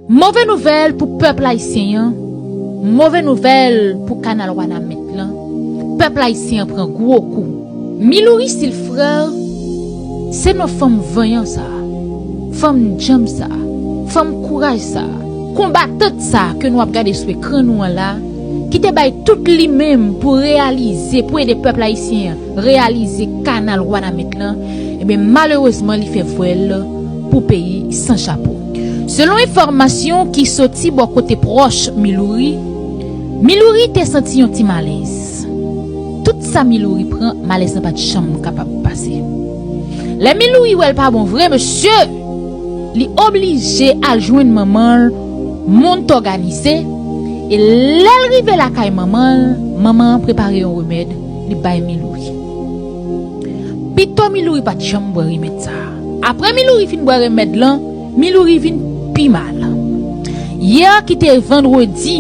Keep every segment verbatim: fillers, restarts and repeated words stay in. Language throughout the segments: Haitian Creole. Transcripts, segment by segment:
Move nouvèl pou pèp ayisyen an, move nouvèl pou kanal Wanament lan. Pèp ayisyen an pran gwo kou. Miloury Silfreur se non fanm vanyan sa a, fanm djanm sa a, fanm kouraj sa a, konbatant sa a ke nou ap gade sou ekran nou an la, ki te bay tout li menm pou reyalize, pou ede pèp ayisyen an reyalize kanal Wanament lan, ebyen, malerezman, li fè vwèl pou peyi san chapo. Selon enfòmasyon ki soti bò kote pwòch Miloury, Miloury te santi yon ti malèz. Tout sa Miloury pran, malèz lan pa t janm kapab pase. Lè Miloury wè l pa bon vre, mesye, li oblije al jwenn manman l, Mont Organize, e lè l rive lakay manman l, manman an prepare yon remèd, li bay Miloury. Pito Miloury pa t janm bwè remèd sa a. Apre Miloury fin bwè remèd lan, Miloury vin pi mal. Yè ki te vandredi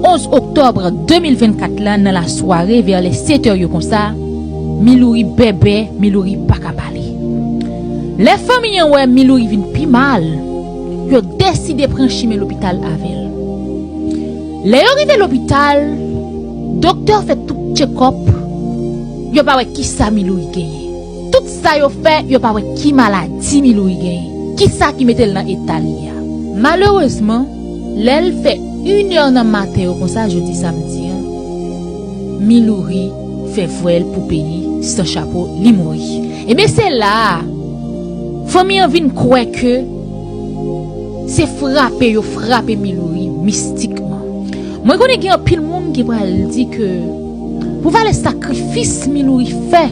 onz oktòb de mil vennkat la, nan lasware, vè lè sèt è yo konsa, Miloury bèbè, Miloury pa ka pale. Lè fanmi an wè Miloury vin pi mal, yo deside pran chimen lopital avè l. Lè yo rive lopital, doktè fè tout tchekòp, yo pa wè kisa Miloury genyen. Tout sa yo fè, yo pa wè ki maladi Miloury genyen. Kisa ki mete l nan eta li a? Malerezman, lè l fè inè nan maten yo konsa, jodi samdi an, Miloury fè vwèl pou peyi san chapo, li mouri. Ebyen, se la a, fanmi an vin kwè ke se frape yo frape Miloury mistikman. Mwen konnen gen anpil moun ki pral di ke pou valè sakrifis Miloury fè,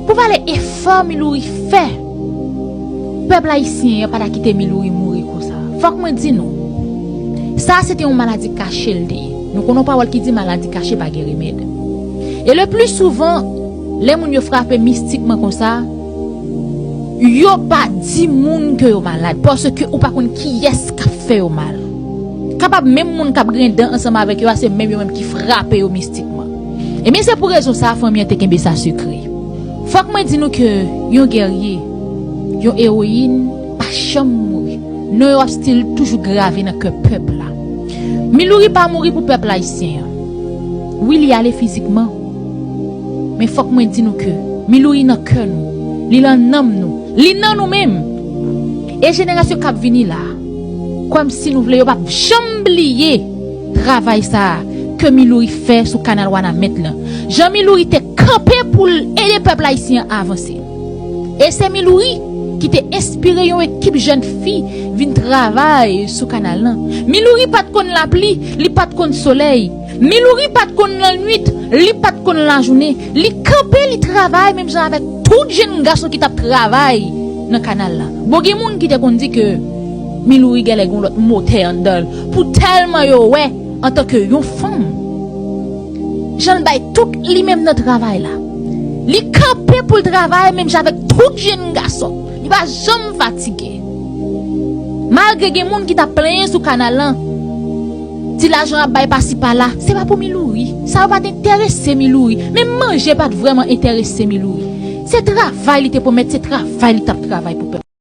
pou valè efò Miloury fè, pèp ayisyen an pa ta kite Miloury mouri konsa. Fòk mwen di nou, sa a se te yon maladi kache l te ye. Nou konnen yon pawòl ki di maladi kache pa gen remèd. E le pli souvan, lè moun yo frape mistikman konsa, yo pa di moun ke yo malad, paske ou pa konn kiyès k ap fè yo mal. Kapab menm moun k ap griyen dan ansanm avèk yo a, se menm yo menm ki frape yo mistikman. Ebyen, se pou rezon sa a, fanmi an te kenbe sa sekrè. Fòk mwen di nou ke yon gèrye, yon ewoyin, pa janm mouri. Non yo ap still toujou grave nan kè pèp la. Miloury pa mouri pou pèp la ayisyen an. Wi, li ale fizikman. Men fòk mwen di nou ke Miloury nan kè nou, li nan nanm nou, li nan nou menm. E jenerasyon k ap vini la, kòmsi nou vle, yo p ap janm bliye travay sa a ke Miloury fè sou kanal Wanament lan. Jan Miloury te kanpe pou l ede pèp ayisyen an avanse. E se Miloury ki te enspire yon ekip jèn fi vin travay sou kanal lan. Miloury pa t konn lapli, li pa t konn solèy. Miloury pa t konn lannwit, li pa t konn lajounen. Li kanpe, li travay menm jan avèk tout jèn gason ki t ap travay nan kanal la. Bon, gen moun ki te konn di ke Miloury genlè gen yon lòt motè anndan l, pou tèlman yo wè antanke yon fanm, jan l bay tout li menm nan travay la. Li kanpe pou l travay menm jan avèk tout jèn gason. Li pa janm fatige. Malgre gen moun ki t ap plenyen sou kanal lan, di lajan ap bay pasi pala, se pa pou Miloury. Sa yo pa t enterese Miloury. Menm manje pa t vrèman enterese Miloury. Se travay li te pwomèt, se travay li t ap travay pou pèp.